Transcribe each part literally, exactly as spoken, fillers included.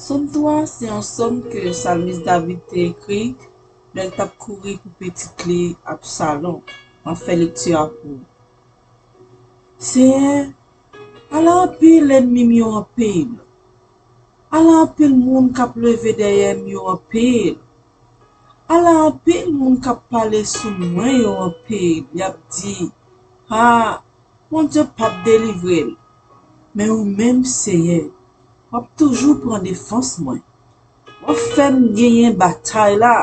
Sòm twa se yon sòm ke salmis David te ekri lè l t ap kouri pou pitit li Absalon. M ap fè lekti a pou ou. Senyè, ala anpil lènmi m yo anpil. Ala anpil moun k ap leve dèyè m yo anpil. Ala anpil moun k ap pale sou mwen yo anpil. Y ap di, "Ha, Bondye p ap delivre l." Men ou menm, Senyè, w ap toujou pran defans mwen. W ap fè m genyen batay la.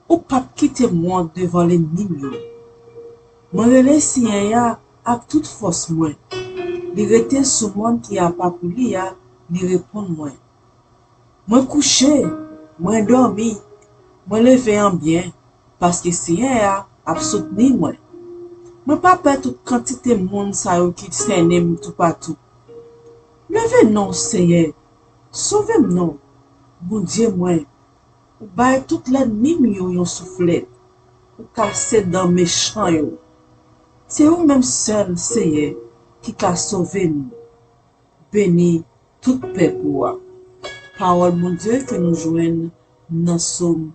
Ou p ap kite m wont devan lènmi m yo. Mwen rele Senyè a ak tout fòs mwen. Li rete sou mòn ki apa pou li a, li reponn mwen. Mwen kouche, mwen dòmi, mwen leve an byen, paske Senyè a ap soutni mwen. Mwen pa pè tout kantite moun sa yo ki sènen m toupatou. Leve non, Senyè, sove m non, Bondye mwen. Ou bay tout lènmi m yo yon souflèt. Ou kase dan mechan yo. Se ou menm sèl, Senyè, ki ka sove m. Beni tout pèp ou a. Pawòl Bondye ke nou jwenn nan Sòm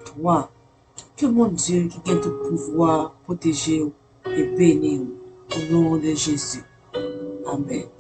twa. Ke Bondye ki gen tout pouvwa pwoteje w e beni w. O non de Jezi. Amèn.